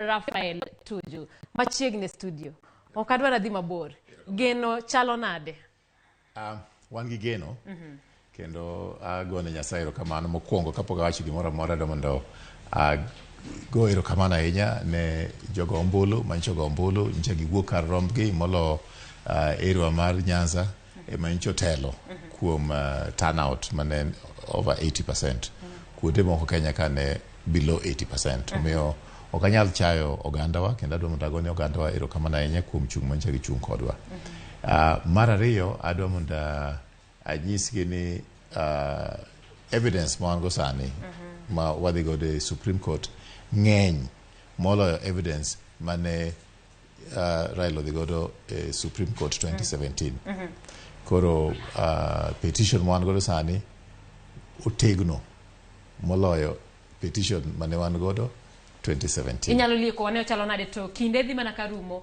Rafael Tuju machiegni e studio. Ok adwar adhi mabor. Geno chalo nade? Wan gi geno kendo agone Nyasaye erokamano mokwongo kapok awacho gimoro amora do mondo ago erokamano ahinya ne jogo ombulu manyicho go ombulu nyicha giwuok kar rombgi molo area mar Nyanza ema nyicha otelo kuom turnout mane over 80%. Kuonde moko Kenya ka ne below 80%. Omiyo ok anyal chayo ogandawa kendo adwa mondo agone ogandawa erokamano ahinya kuom chung' manyicha gichung' kodwa. Mar ariyo adwa mondo anyisgi ni evidence ma wan go sani ma wadhi godo e Supreme Court ng'eny moloyo evidence mane Raila odhi godo e Supreme Court 2017. Koro petition ma wan godo sani otegno moloyo petition mane wan godo 2017. Inyalo lieko wane ochalo nade to kinde dhi mana ka rumo.